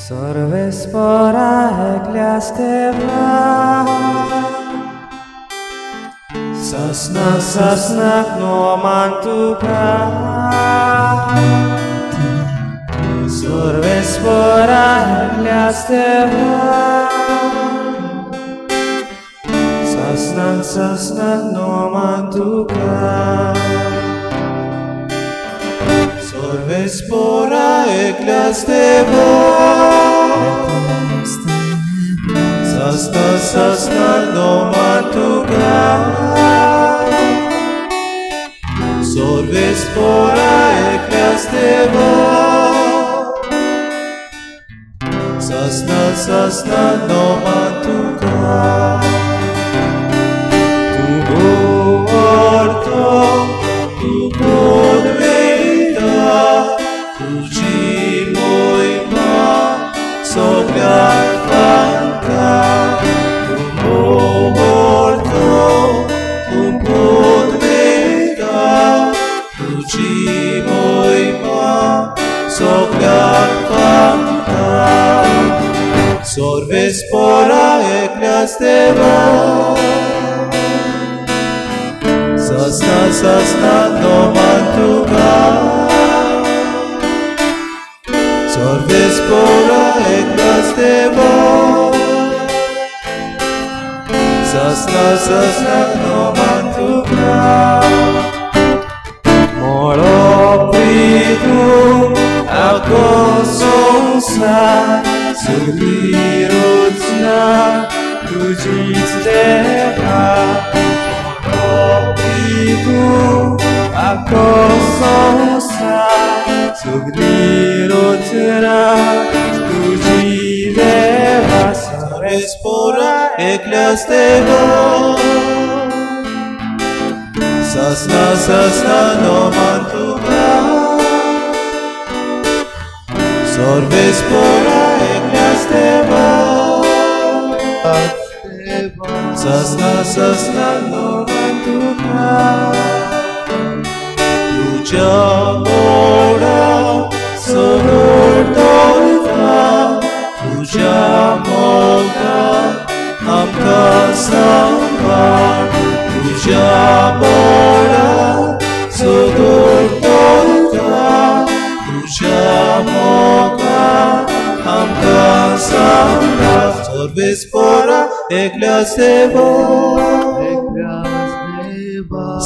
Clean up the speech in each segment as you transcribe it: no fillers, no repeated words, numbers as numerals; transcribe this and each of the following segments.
सर्वेस्परा एकल्याच देवा ससना ससनाक नोमान तुका सर्वेस्परा एकल्याच देवा ससनाक ससनाक नोमान तुका सर्वेस्परा एकल्याच देवा ससना ससना नोमान तुका सर्वेस्परा एकल्याच देवा ससना ससना नोमान तुका तूं अर्थ तूं पदवेता तुजी मोहिमा सगळ्याक फांका तूं अर्थ तूं पदवेता तुजी मोहिमा सगळ्याक फांका सर्वेस्परा एकल्याच देवा ससना ससना नोमान तुका सर्वेस्परा एकल्याच देवा ससना ससना नोमान तुका मोळो प्रीतू आखो संवसार सगळी रचना तुजीच देवा मोळो प्रीतू आखो संवसार सगळी रचना तुजी देवा सर्वेस्परा एकल्याच देवा ससना ससना नोमान तुका सर्वेस्परा एकल्याच देवा ससना ससना नोमान तुका तुज्या मोडा सगळ दवरता तुज्या मोगान आमकां सांबाळ तुज्या मोडा सगळ दवरता तुज्या मोगान आमकां सांबाळ सर्वेस्परा एकल्याच देवा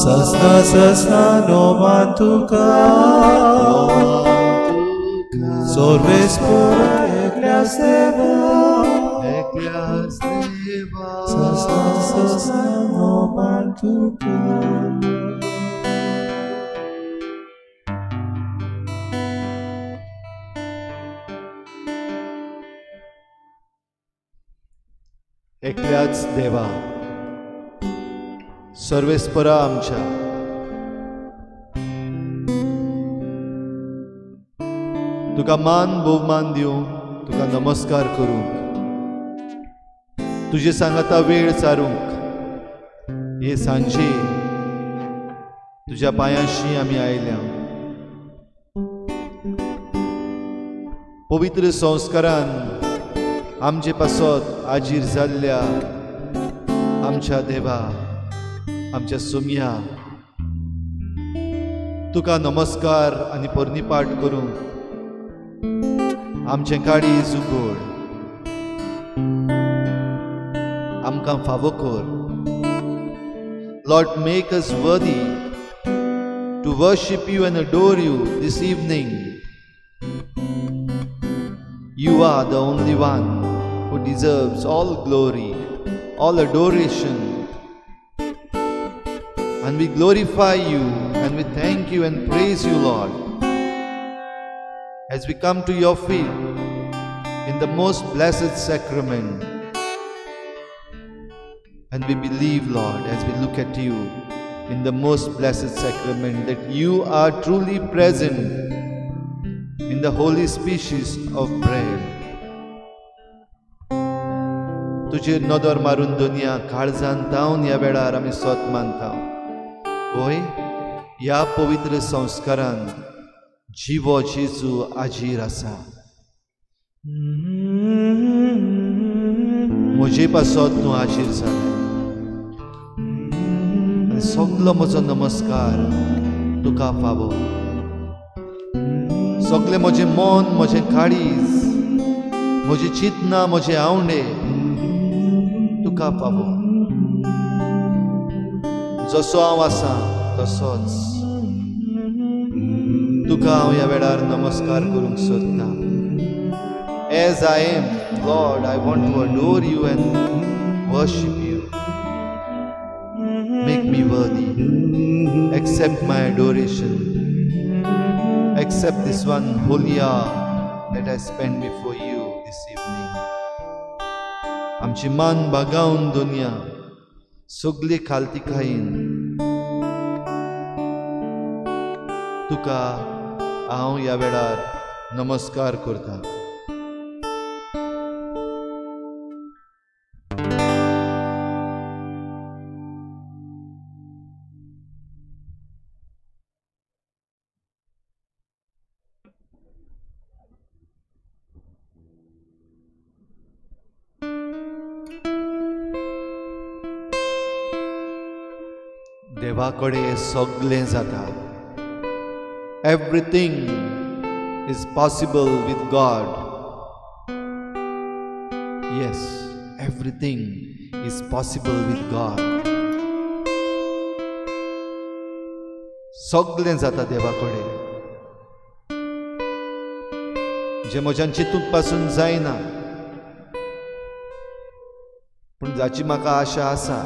ससना ससना नोमान तुका सर्वेस्परा एकल्याच देवा ससना ससना नोमान तुका. एकल्याच देवा सर्वेस्परा आमच्या तुका मान भोवमान दिवंक तुका नमस्कार करूंक तुजे सांगाता वेळ सारूंक हे सांजे तुज्या पांयांशी आमी आयल्या. पवित्र संस्कारान आमचे पासत आजीर जाल्ल्या आमच्या देवा आमच्या सोमया तुका नमस्कार आनी पर्निपाट करूंक आमचें काळीज उगड आमकां फावो कर. Lord, make us worthy to worship you and adore you this evening. You are the only one who deserves all glory, all adoration. And we glorify you and we thank you and praise you, Lord, as we come to your feet in the most blessed sacrament. And we believe, Lord, as we look at you in the most blessed sacrament, that you are truly present in the holy species of bread. तुजेर नदर मारून दुनिया काळजान तावन ह्या वेळार आमी सोत मानता. होय, ह्या पवित्र संस्कारान जिवो जेजू आजीर आसा. म्हजे पासत तूं हाजीर जालें आनी सगलो म्हजो नमस्कार तुका फावो. सगलें म्हजें मन, म्हजें काळीज, म्हजी चिंतना, म्हजे आवंडे तुका फावो. जसो हांव आसा तसोच तुका हांव ह्या वेळार नमस्कार करूंक सोदता. As I am, Lord, I want to adore you and worship you. Make me worthy. Accept my adoration. Accept this one holy hour that I spend before you this evening. आमची मान बागावन दुनिया सगली खालती खाईन तुका हांव ह्या वेळार नमस्कार करता. देवा कडेन सगळें जाता. Everything is possible with God. Yes, everything is possible with God. सगळें जाता देवा कडेन. जें म्हज्यान चिंतूंक पासून जायना, पूण जाची म्हाका आशा आसा,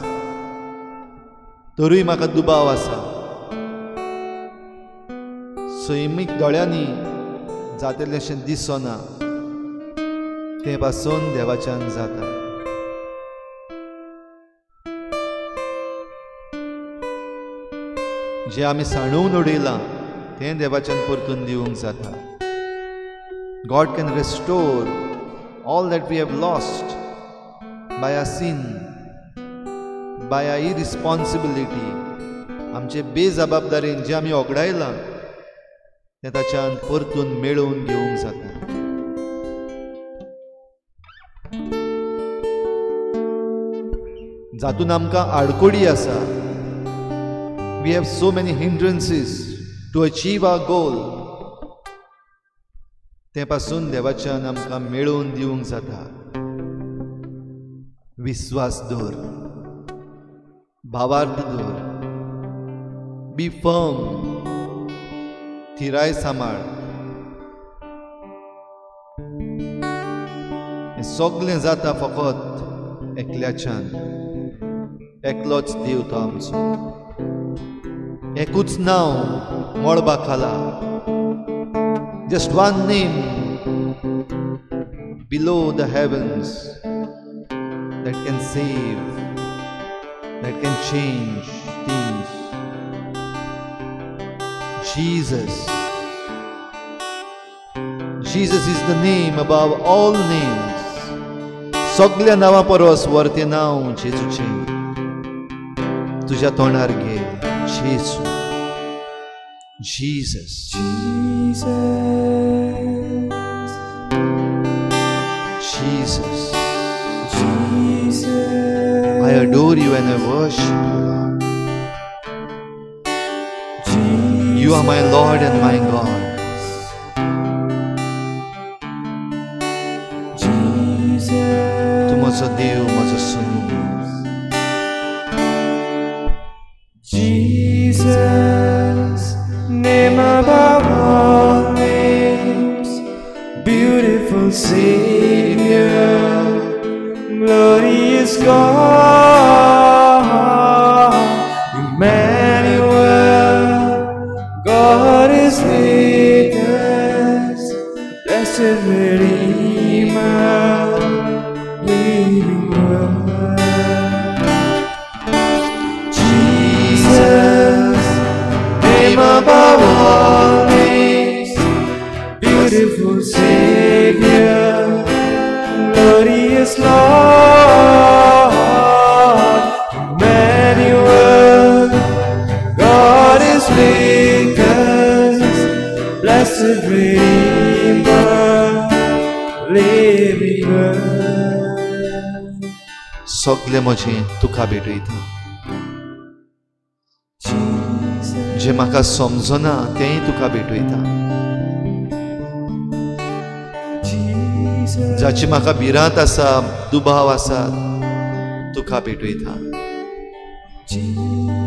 तरूय म्हाका दुबाव आसा, सैमीक दोळ्यांनी जातलें अशें दिसना, तें पासून देवाच्यान जाता. जें आमी सांडून उडयलां तें देवाच्यान परतून दिवंक जाता. God can restore all that we have lost by our sin, by our irresponsibility. आमचे बेजबाबदारीन जें आमी ओगडायलां तें ताच्यान परतून मेळोवन घेवंक जाता. जातून आमकां आडकोडी आसा, we have so many hindrances to achieve our goal, तें पासून देवाच्यान आमकां मेळोवन दिवंक जाता. विस्वास दवर, भावार्थ दवर, बी फर्म, थिराय सांबाळ. हें सगळें जाता फकत एकल्याच्यान. एकलोच देव तो आमचो, एकूच नांव मळबा खाला, just one name below the heavens that can save, that can change things. Jesus. Jesus is the name above all names. सगल्या नांवां परस वरतें नांव जेजूचें. तुज्या तोंडार घे जेजू. Jesus. Jesus. Jesus. Jesus. I adore you and I worship you, Lord. Jesus. You are my Lord and my God. Jesus. तूं म्हजो देव, म्हजो सुनी. Jesus, name above all names, beautiful Savior, glorious God, Emmanuel, God is with us, blessed Redeemer, living Word. Jesus, name above all names, beautiful Savior, glorious Lord, Emmanuel, God is with us, blessed Redeemer, living Word. सगळें म्हजें तुका भेटयता. जें म्हाका समजना तेंय तुका भेटयता. जाची म्हाका भिरांत आसा, दुबाव आसा, तुका भेटयता.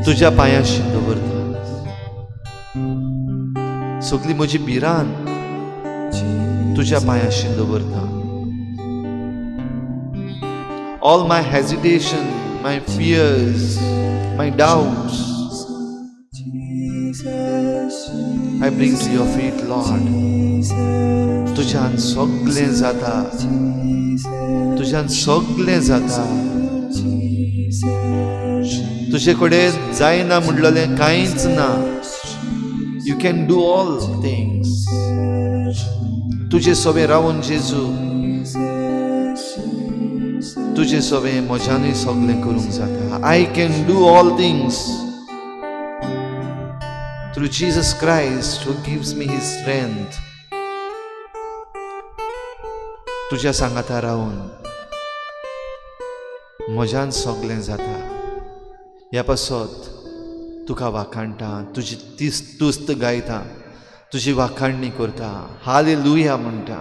तुज्या पांयांशी दवरता सगळी म्हजी भिरांत, तुज्या पांयांशी दवरता. All my hesitation, my fears, my doubts, I bring to your feet, Lord. तुज्यान सगळें जाता, तुज्यान सगळें जाता. तुजे कडेन जायना म्हणलेलें कांयच ना. You can do all things. तुजे सोबे रावन जेजू, तुजे सोबे म्हज्यानूय सगळें करूंक जाता. I can do all things through Jesus Christ who gives me his strength. तुज्या सांगाता रावन म्हज्यान सगळें जाता. ह्या पासत तुका वाखाणटा, तुजी तुस्त गायता, तुजी वाखाणणी करता, हालेलुया म्हणटा.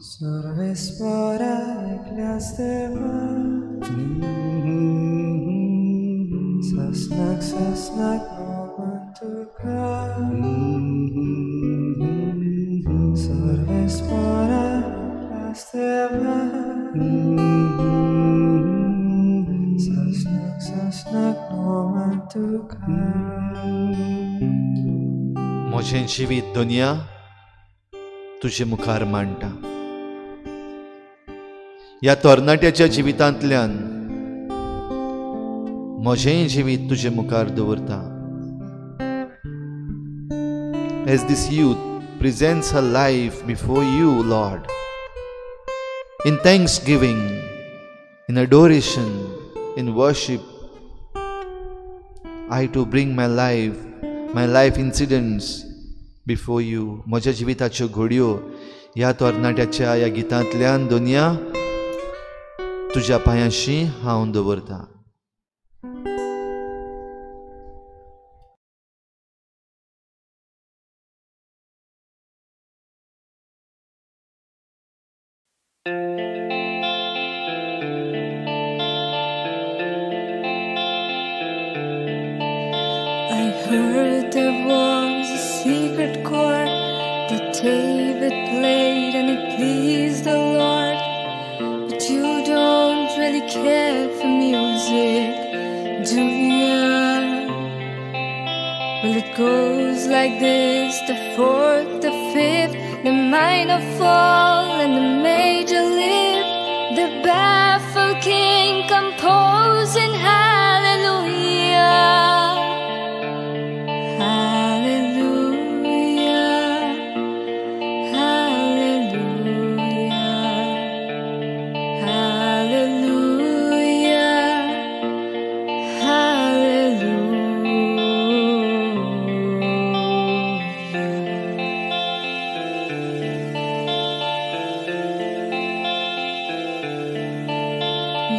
सर्वेस्परा एकल्याच देवा, ससनाक ससनाक नमन तुका. सर्वेस्परा एकल्याच देवा, ससनाक ससनाक नमन तुका. म्हजें जिवीत दुनिया तुजे मुखार मांडटा. ह्या तरणाट्याच्या जिवितांतल्यान म्हजेंय जिवीत तुजे मुखार दवरता. As this youth presents her life before you, Lord, in thanksgiving, in adoration, in worship, I too bring my life, my life incidents before you. म्हज्या जिविताच्यो घडयो ह्या तरणाट्याच्या ह्या गितांतल्यान दुनिया तुज्या पांयांशी हांव दवरता. I heard there was a secret chord that David played and it pleased the Lord. But you don't really care for music, do ya? Well, it goes like this: the fourth, the fifth, the minor fall and the major lift. The baffled king composing hallelujah. Hallelujah, hallelujah, hallelujah, hallelujah.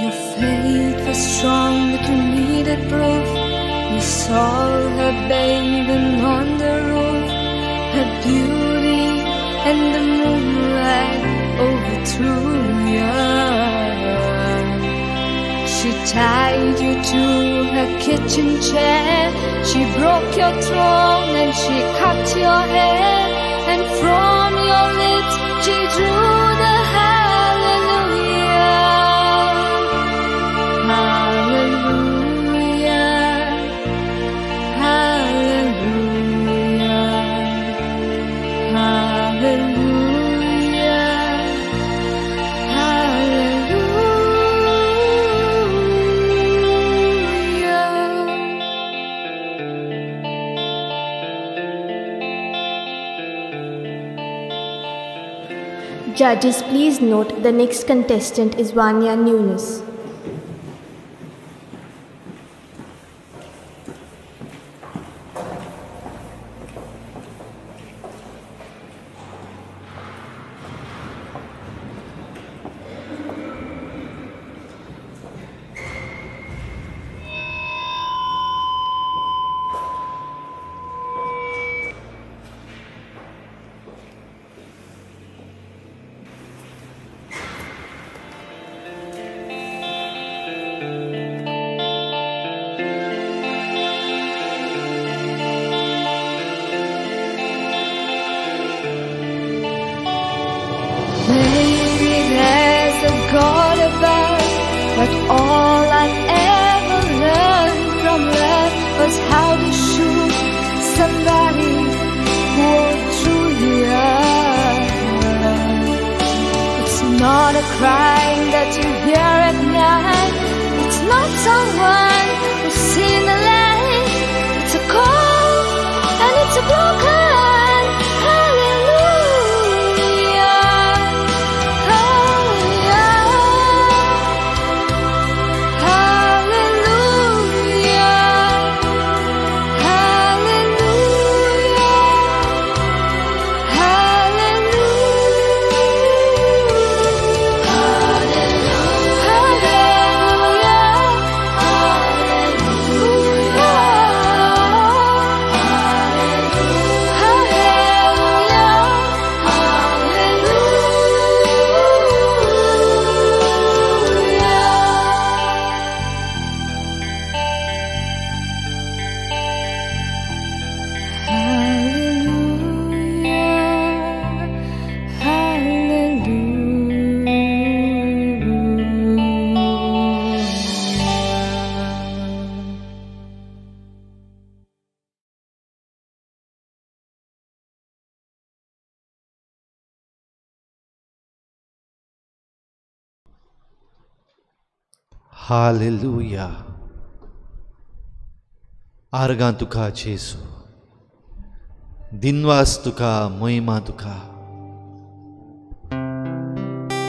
Your faith was strong, but you needed proof. You saw her bathing on the roof, her beauty and the moonlight overthrew you. She tied you to her kitchen chair, she broke your throne and she cut your hair, and from your lips she drew the hallelujah. Hallelujah, hallelujah, hallelujah, hallelujah. Judges, please note the next contestant is Vanya Nunes. the crying that you hear at night. It's not someone who's seen the light. It's a call and it's a broken hallelujah. Hallelujah. Hallelujah. Hallelujah. Hallelujah. Hallelujah. Hallelujah. Hallelujah. Hallelujah, hallelujah. Hallelujah. आर्गां तुका जेजू, दिनवास तुका, महिमा तुका.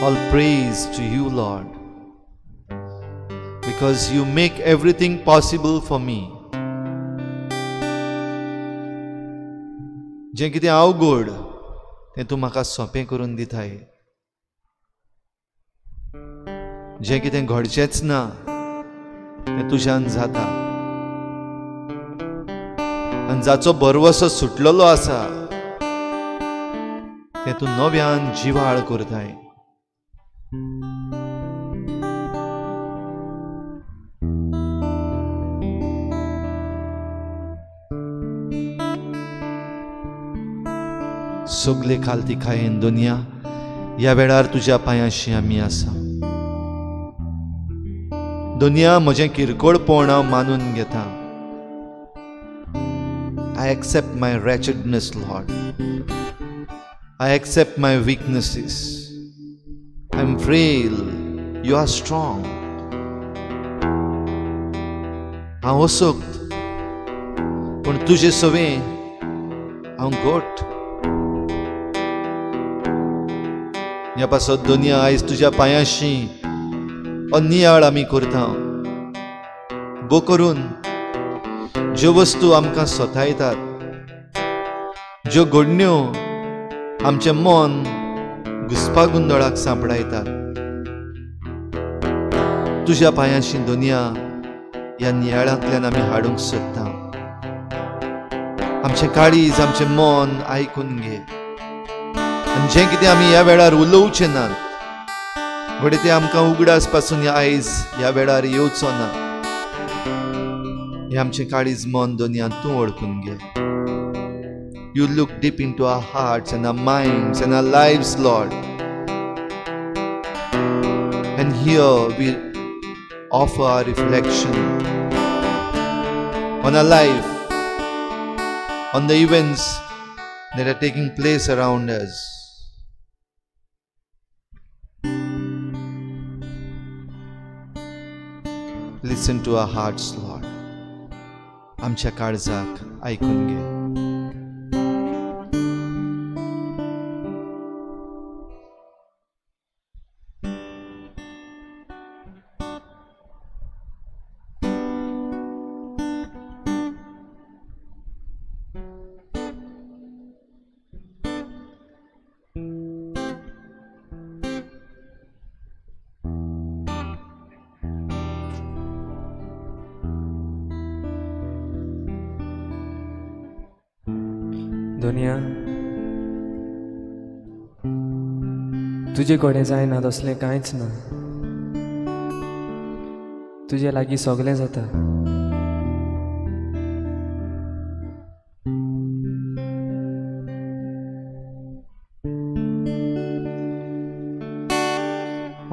All praise to you, Lord, because you make everything possible for me. जें कितें अवघड तें तूं म्हाका सोंपें करून दिताय. जें कितें घडचेंच ना तें तुज्यान जाता. आनी जाचो भरवसो सुटलेलो आसा तें तूं नव्यान जिवाळ करताय. सगले खालती खायेन दुनिया ह्या वेळार तुज्या पांयांशी आमी आसा. दुनिया म्हजें किरकोळपण हांव मानून घेता. I accept my wretchedness, Lord. I accept my weaknesses. I am frail, you are strong. हांव असक्त, पूण तुजे सवें हांव घट. ह्या पासत दुनिया आयज तुज्या पांयांशी नियाळ आमी करता. बो करून ज्यो वस्तू आमकां सतायतात, ज्यो घडण्यो आमचें मन घुस्पागुंदळाक सांपडायतात, तुज्या पांयांशी दुनिया ह्या नियाळांतल्यान आमी हाडूंक सोदता. आमचें काळीज, आमचें मन आयकून घे. आनी जें कितें आमी ह्या वेळार उलोवचें नात, घडये तें आमकां उगडास पासून आयज ह्या वेळार येवचो ना. हें आमचें काळीज मन दुनिया तूं वळखून घे. You look deep into our hearts and our minds and our lives, Lord. And here we offer our reflection on our life, on the events that are taking place around us. Listen to our hearts, Lord. आमच्या काळजाक आयकून घे. दुनिया तुजे कडेन जायना तसलें कांयच ना. तुजे लागीं सगळें जाता.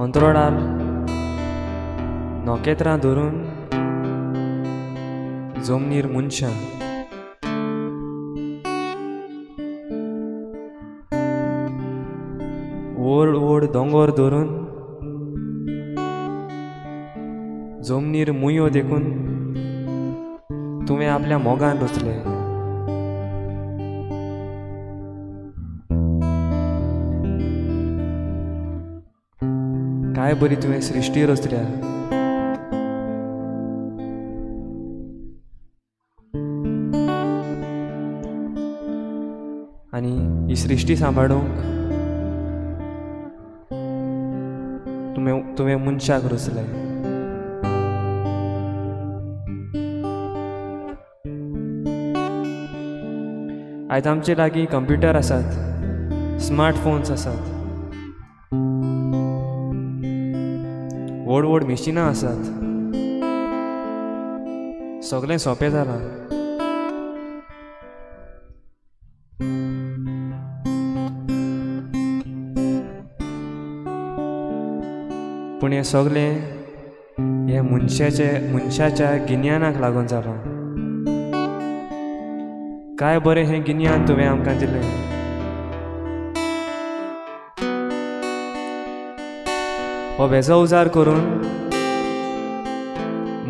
अंतरोडार नखेत्रां धरून जमनीर मनशां व्हड व्हड दोंगर धरून जमनीर मुयो देखून तुवें आपल्या मोगान रचले. काय बरी तुवें सृश्टी रचल्या. आनी ही सृश्टी सांबाळूंक तुवें मनशाक रचलें. आयज आमचे लागीं कंप्युटर आसात, स्मार्टफोन्स आसात, व्हड व्हड मिशिनां आसात, सगळें सोंपें जालां. पूण हें सगळें हें मनशाच्या गिन्यानाक लागून जालां. काय बरें हें गिन्यान तुवें आमकां दिलें. हो वेजो उजार करून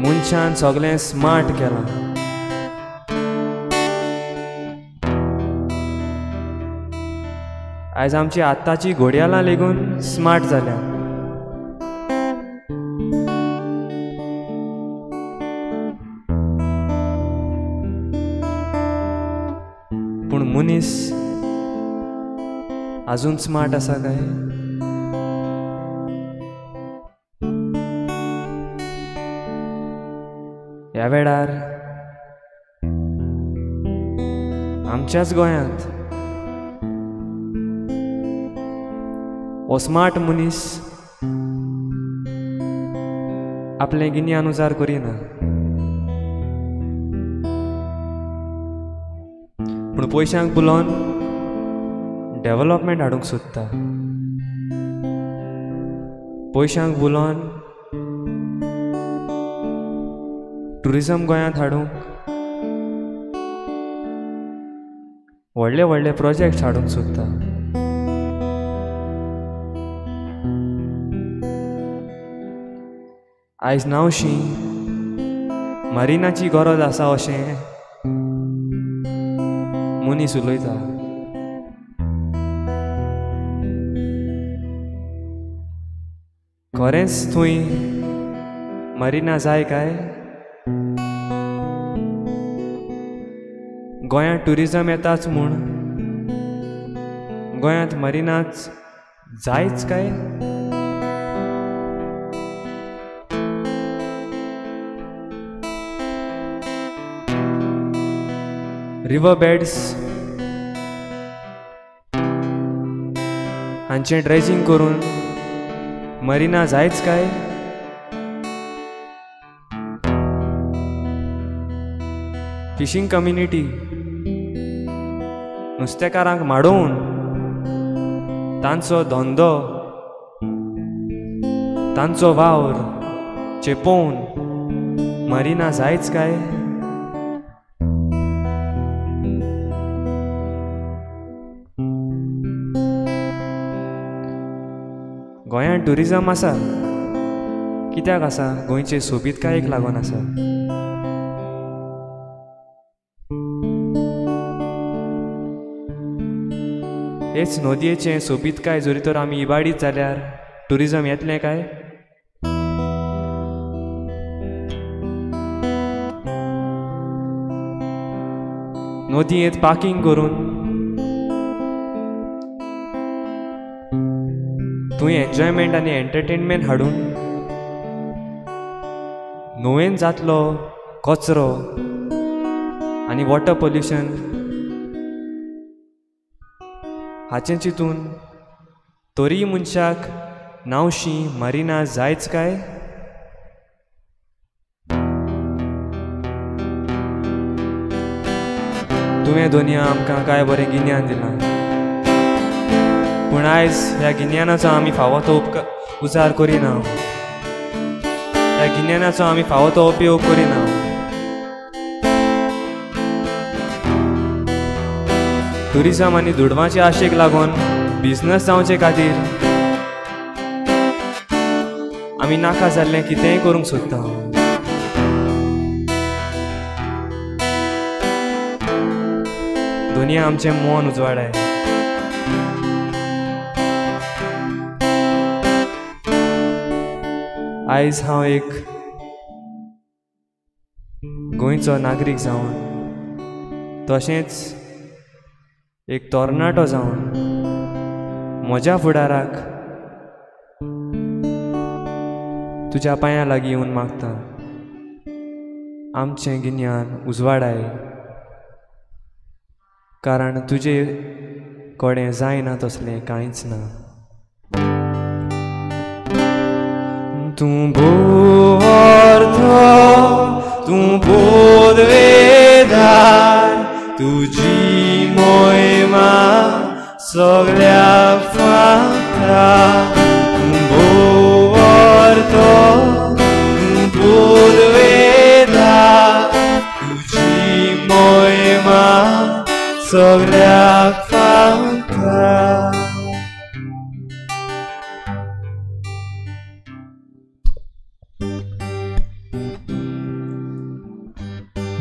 मनशान सगळें स्मार्ट केलां. आयज आमची आतांची घडयाळां लेगून स्मार्ट जाल्या. पूण मनीस आजून स्मार्ट आसा काय? ह्या वेळार आमच्याच गोंयांत हो स्मार्ट मनीस आपलें गिन्यान उजार करिना, पूण पयशांक बुलोवन डेवलपमेंट हाडूंक सोदता. पयशांक बुलोवन ट्युरिजम गोंयांत हाडूंक व्हडले व्हडले प्रोजेक्ट्स हाडूंक सोदता. आयज नावशी मरिनाची गरज आसा अशें मनीस उलयता. खरेंच थंय मरिना जाय काय? गोंयांत ट्युरिजम येताच म्हूण गोंयांत मरिनाच जायच काय? रिवर बेड्स हांचें ड्रेजिंग करून मरिना जायच काय? फिशींग कम्युनिटी नुस्तेकारांक माडोवन तांचो धंदो, तांचो वावर चेपोवन मरिना जायच काय? गोंयांत ट्युरिजम आसा कित्याक आसा? गोंयचे सोबीतकायेक लागून आसा. हेच नदयेचें सोबीतकाय जरी तर आमी इबाडीत जाल्यार ट्युरिजम येतलें काय? नदयेंत पार्किंग करून थंय एन्जॉयमेंट आनी एंटरटेनमेंट हाडून न्हंयेन जातलो कचरो आनी वॉटर पोल्युशन हाचें चिंतून तरीय मनशाक नावशी मरिना जायच काय? तुवें दोनया आमकां काय बरें गिन्यान दिलां, पूण आयज ह्या गिन्यानाचो आमी फावो तो उजार करिना. ह्या गिन्यानाचो आमी फावो तो उपयोग करिना. ट्युरिजम आनी दुडवांचे आशेक लागून बिजनस जावचे खातीर आमी आमी नाका जाल्लें कितेंय करूंक सोदता. दुनिया आमचें मन उजवाडाय. आयज हांव एक गोंयचो नागरीक जावन तशेंच एक तरणाटो जावन म्हज्या फुडाराक तुज्या पांयां लागीं येवन मागता, आमचें गिन्यान उजवाडाय, कारण तुजे कडेन जायना तसलें कांयच ना. तूं भोव तूं बोधवेदार, तुजी मोहिमा सगळ्या फावता. तूं भोव तूं बोधवेदार, तुजी मोहिमा सगळ्या फावता.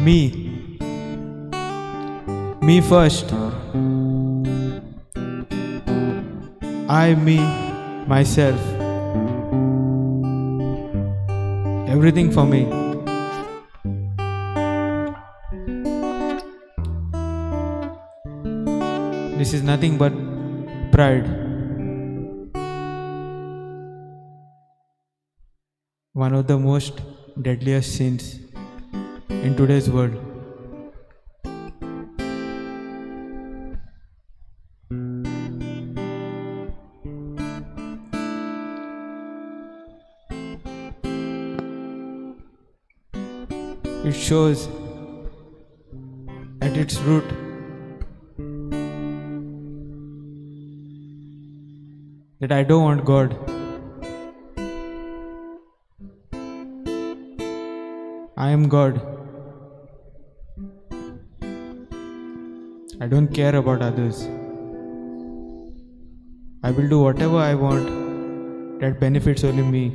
Me. Me first. I, me, myself. Everything for me. This is nothing but pride. One of the most deadliest sins in today's world. It shows at its root that I don't want God. I am God. I don't care about others. I will do whatever I want that benefits only me.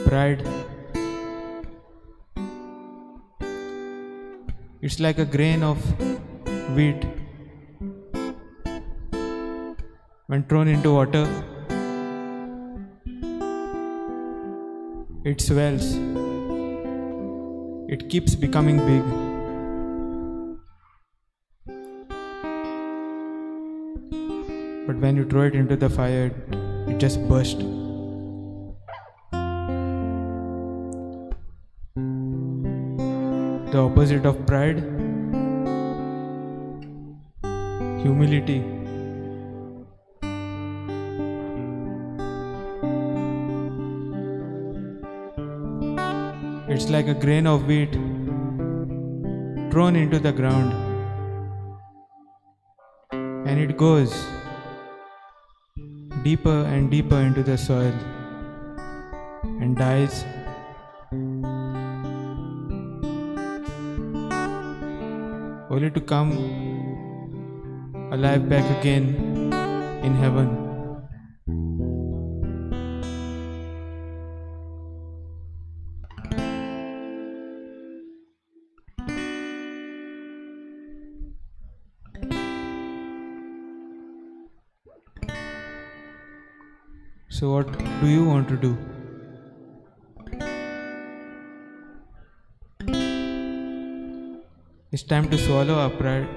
Pride. It's like a grain of wheat. When thrown into water, it swells. It keeps becoming big. But when you throw it into the fire, it just bursts. The opposite of pride, humility. It's like a grain of wheat thrown into the ground, and it goes deeper and deeper into the soil and dies. Only to come alive back again in heaven. So what do you want to do? It's time to swallow our pride.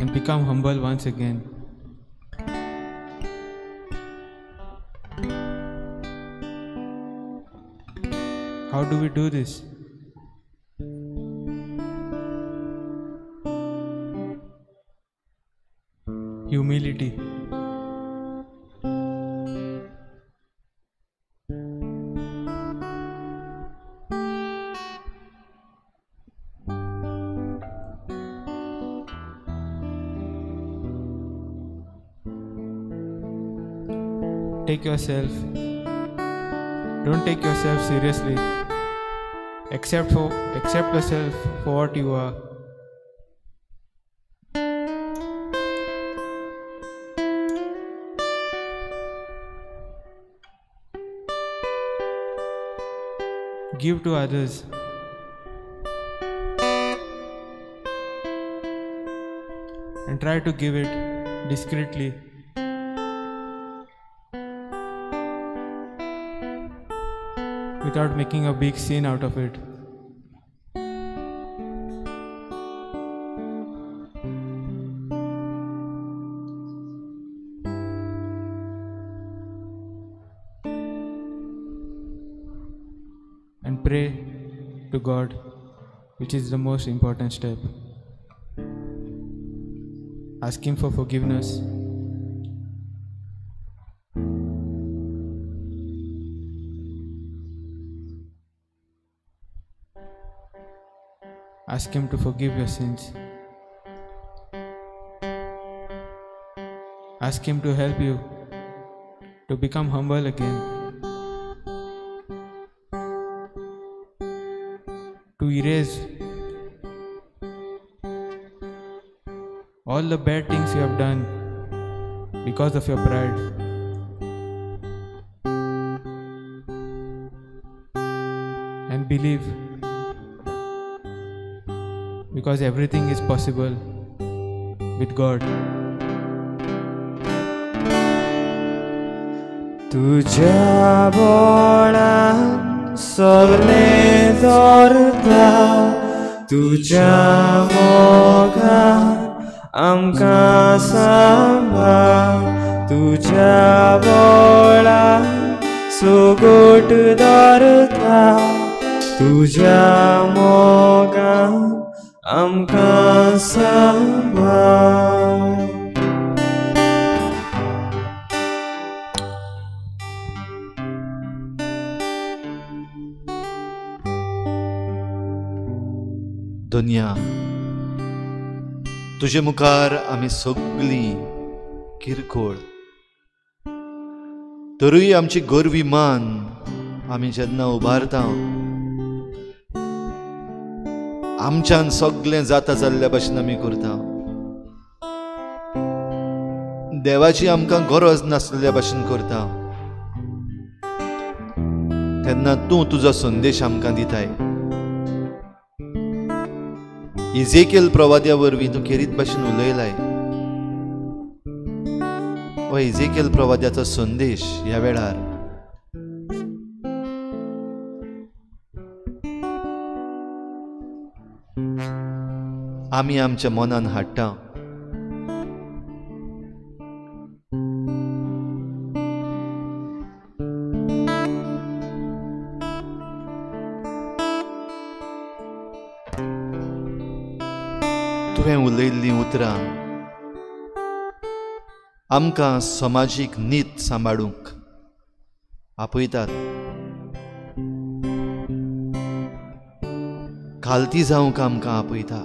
And become humble once again. How do we do this? Humility. Take yourself. Don't take yourself seriously. Accept yourself for what you are. Give to others. And try to give it discreetly. Without making a big scene out of it. And pray to God, which is the most important step. Ask Him for forgiveness. Ask Him to forgive your sins. Ask Him to help you to become humble again, to erase all the bad things you have done because of your pride. And believe, because everything is possible with God. तुझ्या बोळान सगळें दवरता, तुझ्या मोगान आमकां सांबाळ, तुझ्या बोळान सुगोट दवरता, तुझ्या मोगान आमकां सांबाळ. दुनिया तुजे मुखार आमी सगळीं किरकोळ, तरूय आमची गोरवी मान आमी जेन्ना उबारता, आमच्यान सगळें जाता जाल्ल्या भशेन आमी करता. देवाची आमकां गरज नासलेल्या भशेन करता. तेन्ना तूं तुजो संदेश आमकां दिताय. इजेकेल प्रवाद्या वरवीं तूं खेरीत भाशेन उलयलाय. हो इजेकेल प्रवाद्याचो संदेश ह्या वेळार आमी आमच्या मनान हाडटा. तुवें उलयल्लीं उतरां आमकां समाजीक नीत सांबाळूंक आपयतात, खालती जावंक आमकां आपयता.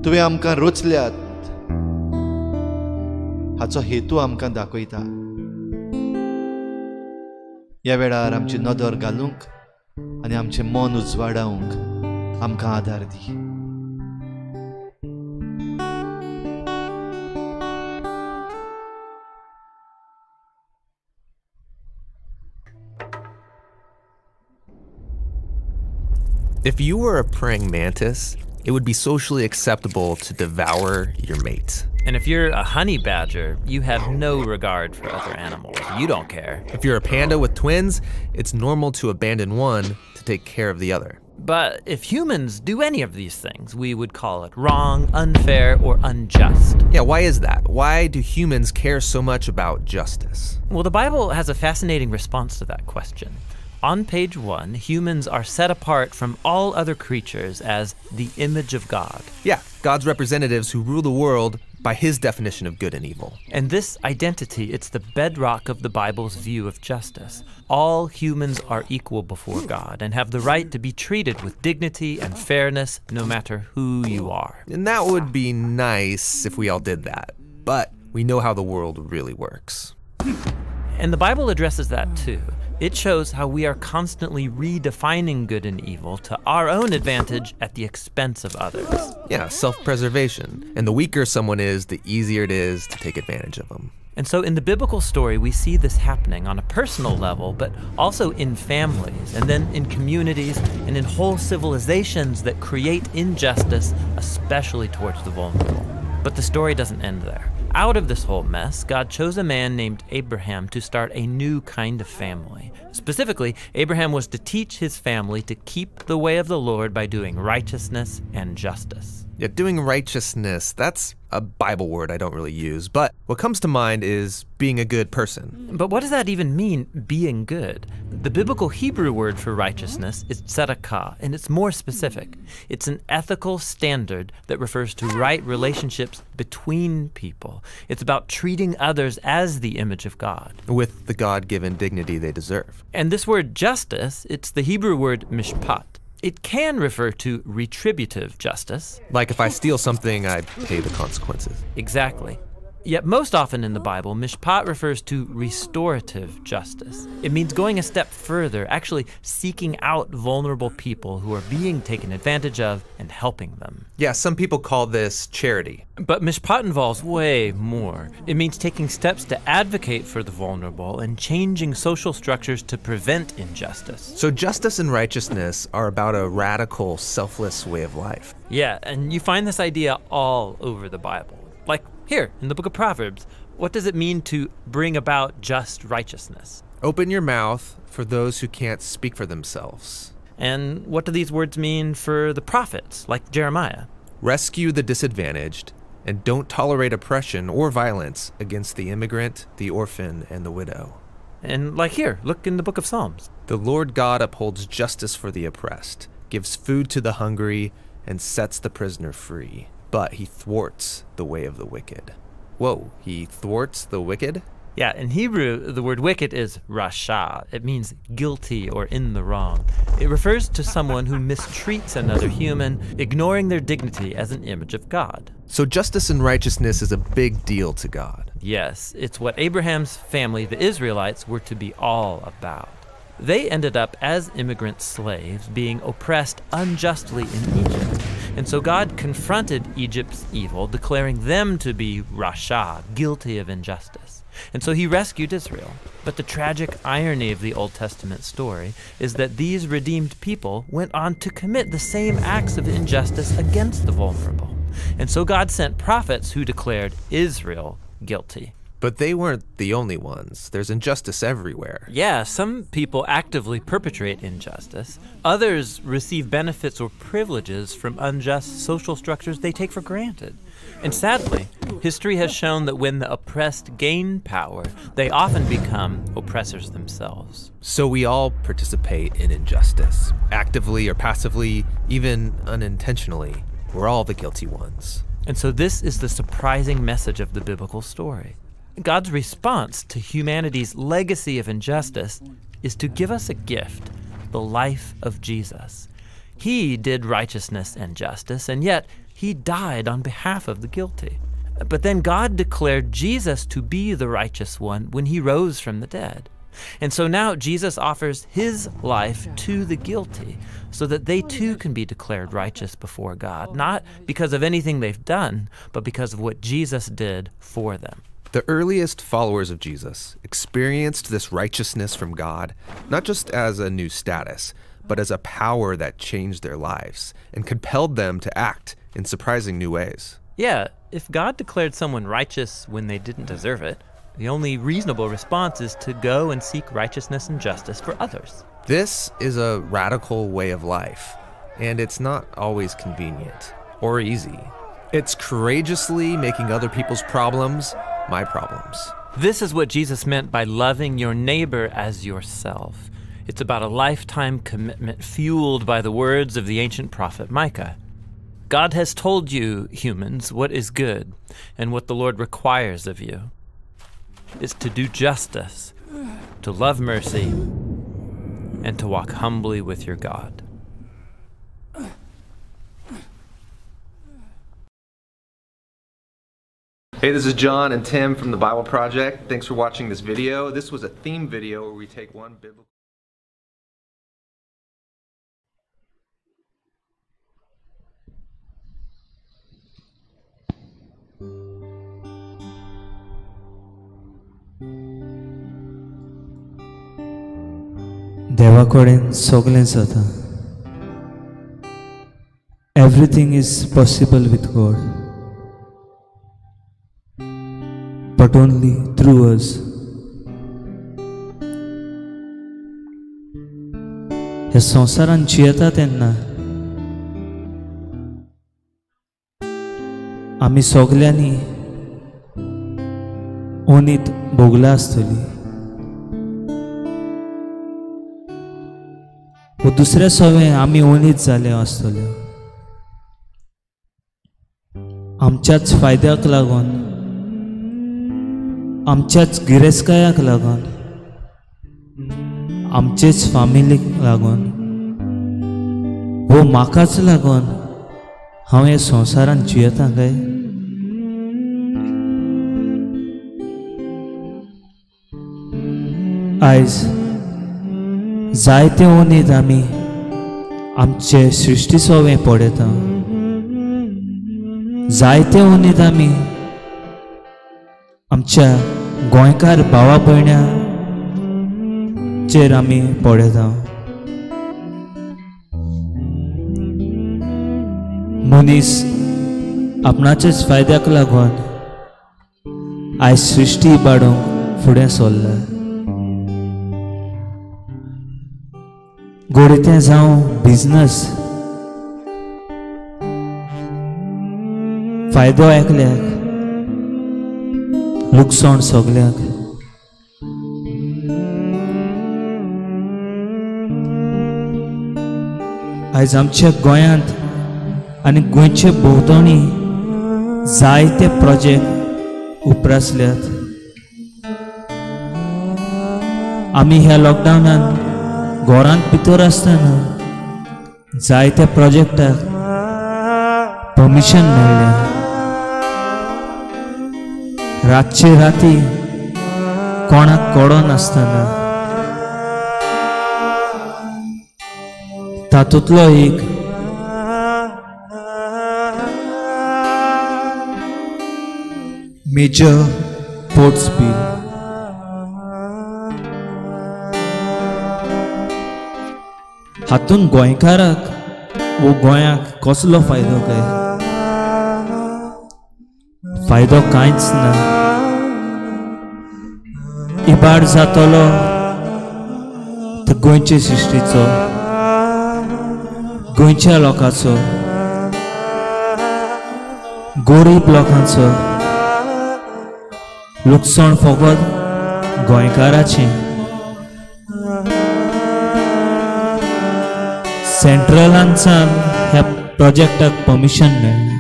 तुवें आमकां रचल्यात हाचो हेतू आमकां दाखयता. ह्या वेळार आमची नदर घालूंक आनी आमचें मन उजवाडावंक आमकां आदार दी. If you were a praying mantis, it would be socially acceptable to devour your mate. And if you're a honey badger, you have no regard for other animals. You don't care. If you're a panda with twins, it's normal to abandon one to take care of the other. But if humans do any of these things, we would call it wrong, unfair, or unjust. Yeah, why is that? Why do humans care so much about justice? Well, the Bible has a fascinating response to that question. On page 1, humans are set apart from all other creatures as the image of God. Yeah, God's representatives who rule the world by his definition of good and evil. And this identity, it's the bedrock of the Bible's view of justice. All humans are equal before God and have the right to be treated with dignity and fairness no matter who you are. And that would be nice if we all did that. But We know how the world really works. And the Bible addresses that too. It shows how we are constantly redefining good and evil to our own advantage at the expense of others. Yeah, self-preservation. And the weaker someone is, the easier it is to take advantage of them. And so in the biblical story, we see this happening on a personal level, but also in families, and then in communities, and in whole civilizations that create injustice, especially towards the vulnerable. But the story doesn't end there. Out of this whole mess, God chose a man named Abraham to start a new kind of family. Specifically, Abraham was to teach his family to keep the way of the Lord by doing righteousness and justice. Yeah, doing righteousness, that's a Bible word I don't really use, but what comes to mind is being a good person. But what does that even mean, being good? The biblical Hebrew word for righteousness is tzedakah, and it's more specific. It's an ethical standard that refers to right relationships between people. It's about treating others as the image of God. With the God-given dignity they deserve. And this word justice, it's the Hebrew word mishpat. It can refer to retributive justice. Like if I steal something, I pay the consequences. Exactly. Yet most often in the Bible, mishpat refers to restorative justice. It means going a step further, actually seeking out vulnerable people who are being taken advantage of and helping them. Yeah, some people call this charity. But mishpat involves way more. It means taking steps to advocate for the vulnerable and changing social structures to prevent injustice. So justice and righteousness are about a radical, selfless way of life. Yeah, and you find this idea all over the Bible. Like here, in the book of Proverbs, what does it mean to bring about just righteousness? Open your mouth for those who can't speak for themselves. And what do these words mean for the prophets, like Jeremiah? Rescue the disadvantaged and don't tolerate oppression or violence against the immigrant, the orphan, and the widow. And like here, look in the book of Psalms. The Lord God upholds justice for the oppressed, gives food to the hungry, and sets the prisoner free. But he thwarts the way of the wicked. Whoa, he thwarts the wicked? Yeah, in Hebrew, the word wicked is rasha. It means guilty or in the wrong. It refers to someone who mistreats another human, ignoring their dignity as an image of God. So justice and righteousness is a big deal to God. Yes, it's what Abraham's family, the Israelites, were to be all about. They ended up as immigrant slaves, being oppressed unjustly in Egypt. And so God confronted Egypt's evil, declaring them to be rasha, guilty of injustice. And so he rescued Israel. But the tragic irony of the Old Testament story is that these redeemed people went on to commit the same acts of injustice against the vulnerable. And so God sent prophets who declared Israel guilty. But they weren't the only ones. There's injustice everywhere. Yeah, some people actively perpetrate injustice. Others receive benefits or privileges from unjust social structures they take for granted. And sadly, history has shown that when the oppressed gain power, they often become oppressors themselves. So we all participate in injustice, actively or passively, even unintentionally. We're all the guilty ones. And so this is the surprising message of the biblical story. God's response to humanity's legacy of injustice is to give us a gift, the life of Jesus. He did righteousness and justice, and yet he died on behalf of the guilty. But then God declared Jesus to be the righteous one when he rose from the dead. And so now Jesus offers his life to the guilty so that they too can be declared righteous before God, not because of anything they've done, but because of what Jesus did for them. The earliest followers of Jesus experienced this righteousness from God, not just as a new status, but as a power that changed their lives and compelled them to act in surprising new ways. Yeah, if God declared someone righteous when they didn't deserve it, the only reasonable response is to go and seek righteousness and justice for others. This is a radical way of life, and it's not always convenient or easy. It's courageously making other people's problems my problems. This is what Jesus meant by loving your neighbor as yourself. It's about a lifetime commitment fueled by the words of the ancient prophet Micah. God has told you, humans, what is good and what the Lord requires of you is to do justice, to love mercy, and to walk humbly with your God. Hey, this is John and Tim from the Bible Project. Thanks for watching this video. This was a theme video where we take one biblical देवा कडेन सगळें जाता. Everything is possible with God, but only through us. ह्या संवसारान जियेता तेन्ना आमी सगल्यांनी ओनीत भोगला आसतली. वो दुसऱ्या सवे आमी ओनीत जाले आसतले. आमच्याच फायद्याक लागून, आमच्याच गिरेस्तकायाक लागून, आमचेच फामिलीक लागून, वो म्हाकाच लागून हांव ह्या संवसारान जियेता काय? आयज जायते ओनीत आमी आमचे सृश्टी सोवे पळयता. जायते ओनीत आमी आमच्या गोंयकार भावा भयण्याचेर आमी पळयता. मनीस आपणाच्याच फायद्याक लागून आयज सृश्टी इबाडूंक फुडें सरला. गोडे तें जावं बिजनस, फायदो एकल्याक, लुकसाण सगल्यांक. आयज आमच्या गोंयांत आनी गोंयचे भोंवतणी जायते प्रोजेक्ट उप्रासल्यात. आमी ह्या लॉकडावनान घरांत भितर आसतना जायत्या प्रोजेक्टाक परमिशन मेळ्ळें. रातचे राती कोणाक कळनासतना तातूंतलो एक मेजर पोर्ट्स बील. हातून गोंयकाराक वो गोंयाक कसलो फायदो काय? फायदो कांयच ना. इबाड जातलो तर गोंयचे सृश्टीचो, गोंयच्या लोकांचो, गरीब लोकांचो लुकसाण फकत गोंयकाराचें. सेंट्रलानसान ह्या प्रोजेक्टाक परमिशन मेळ्ळें.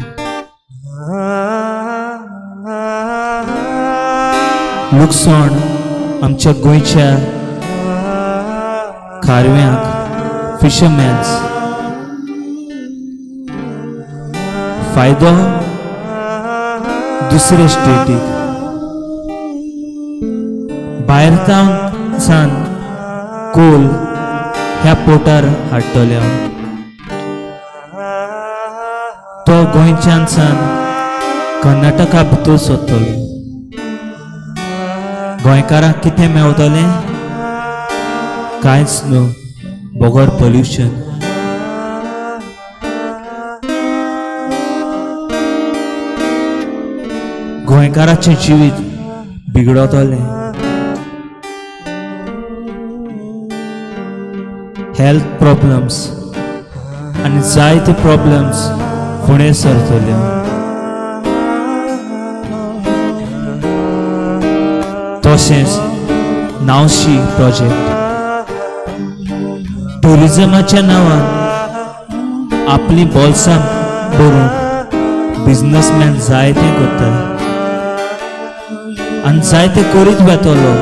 लुकसाण आमच्या गोंयच्या खारव्यांक, फिशरमॅन्स. फायदो दुसरे स्टेटीक. भायर सावन कोल ह्या पोर्टार हाडटले. तो गोंयच्यान सावन कर्नाटका भितर सोदतलो. गोंयकारांक कितें मेवतलें? कांयच न्हू बगर पोल्युशन. गोंयकाराचें जिवीत बिगडतलें. हेल्थ प्रॉब्लम्स आनी जायते प्रॉब्लम्स फुडें सरतले. तशेंच नावशी प्रोजेक्ट ट्युरिजमाच्या नांवान आपली बोल्सां भरूंक बिजनसमॅन जायतें करता आनी जायतें करीत वतलो.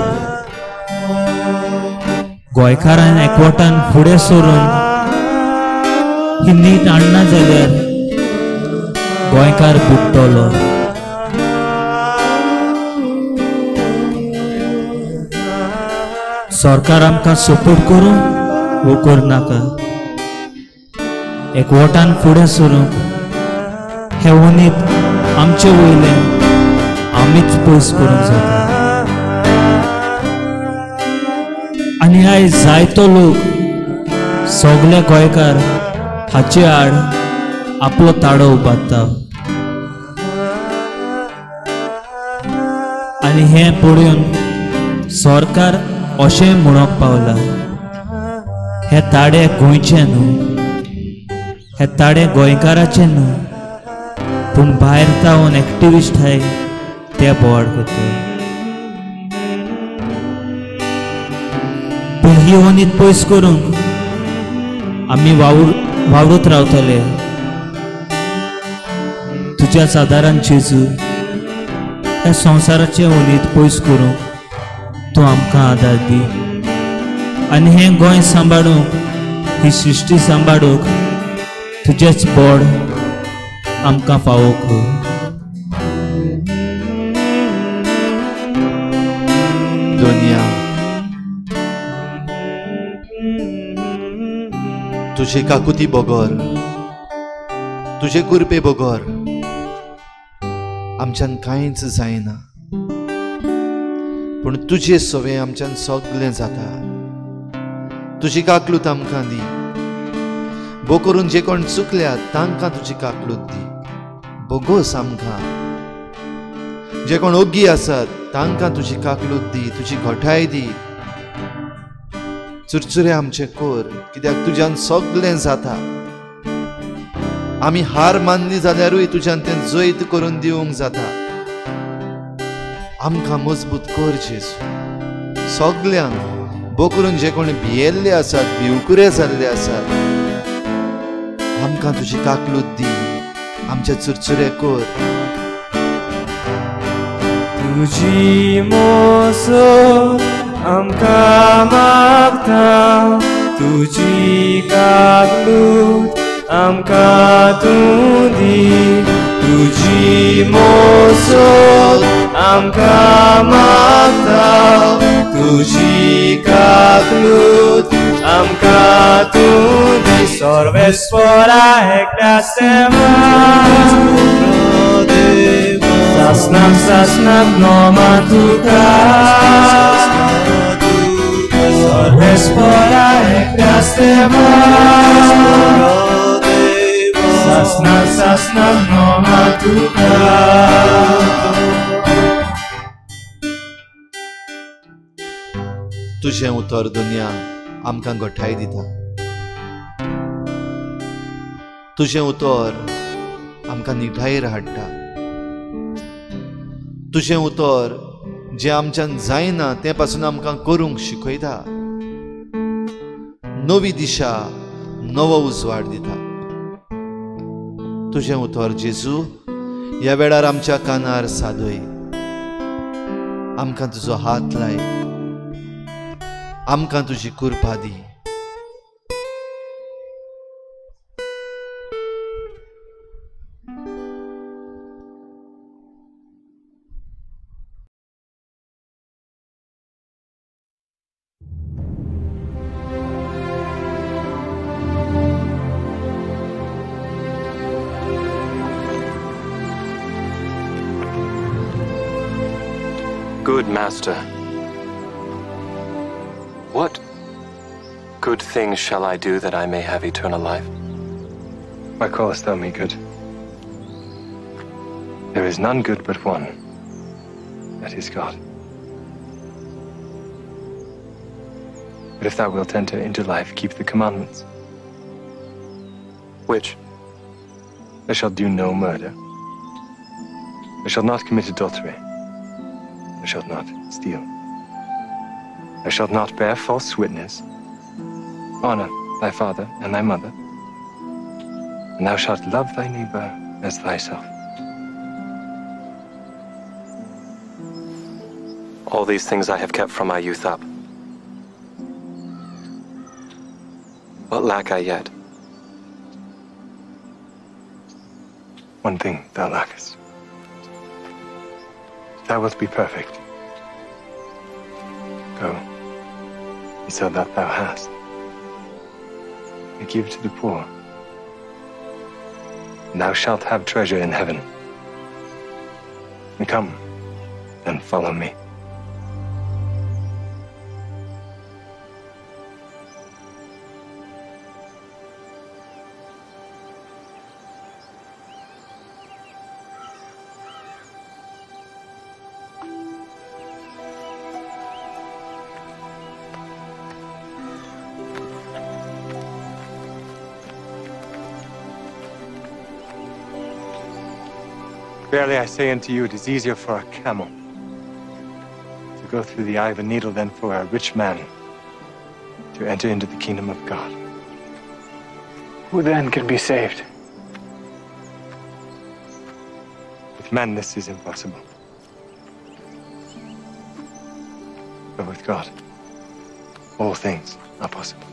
गोंयकारान एकवटान फुडें सरून ही नीट हाडना जाल्यार गोंयकार बुडटलो. सरकार आमकां सपोर्ट करूं वो करनाका, एकवटान फुडें सरूंक हें वनीत आमचे वयलें आमीच पयस करूंक जाता. आनी आयज जायतो लोक सगळे गोंयकार हाचे आड आपलो ताळो उबारता आनी हें पळोवन सरकार अशें म्हणूंक पावला, हे ताडे गोंयचे न्हू, हे ताडे गोंयकाराचे न्हू, पूण भायर तावन एक्टिविस्ट आहाय ते बोवाळ करता. पूण ही वनीत पयस करूंक आमी वावरत रावतले. तुज्या आदारान जेजू ह्या संवसाराचें वनीत पयस करूंक तूं आमकां आदार दी आनी हें गोंय सांबाळूंक, ही सृश्टी सांबाळूंक तुजेंच बोड आमकां फावो कर. दुनिया तुझे काकुती बगर, तुझे कुरपे बगर आमच्यान कांयच जायना, पूण तुजे सवे आमच्यान सगळें जाता. तुजी काकलूत आमकां दी, बो करून जे कोण चुकल्यात तांकां तुजी काकलूत दी, बोगोस आमकां. जे कोण ओग्गी आसात तांकां तुजी काकलूत दी, तुजी घोठाय दी. चुरचुरे आमचे कोर, कित्याक तुज्यान सगळें जाता. आमी हार मानली जाल्यारूय तुज्यान तें जैत करून दिवंक जाता. आमकां मजबूत कर जेजू. सगल्यांक बो करून जे कोण भियेल्ले आसात, भिवकुरे जाल्ले आसात, आमकां तुजी काकलूत दी, आमचे चुरचुरे कर. तुजी मोसो आमकां मागता, तुजी काकलूत आमकां तूं दी, तुजी मोसो आमकां मागता, तुजी काकलूत आमकां तूं दी. सर्वेस्वरा एकल्या सेवा सासनाक सासनाक नोमा तुका, सर्वेस्वरा एकल्या सेवा सासनाक सासनाक नोमा तुका. तुजें उतर दुनिया आमकां गोठाय दिता, तुजें उतर आमकां निठायेर हाडटा, तुजें उतर जें आमच्यान जायना तें पासून आमकां करूंक शिकयता, नवी दिशा नवो उजवाड दिता. तुजें उतर जेजू ह्या वेळार आमच्या कानार सादय, आमकां तुजो हात लाय, आमकां तुजी कृपा दी. Good Master, what good thing shall I do that I may have eternal life? Why callest thou me good? There is none good but one, that is God. But if thou wilt enter into life, keep the commandments. Which? Thou shalt do no murder. Thou shalt not commit adultery. Thou shalt not steal. Thou shalt not bear false witness. Honor thy father and thy mother. And thou shalt love thy neighbor as thyself. All these things I have kept from my youth up. What lack I yet? One thing thou lackest. If thou wilt be perfect, go, And sell that thou hast, and give to the poor. And thou shalt have treasure in heaven. And come and follow me. Verily I say unto you, it is easier for a camel to go through the eye of a needle than for a rich man to enter into the kingdom of God. Who then can be saved? With men this is impossible, but with God all things are possible.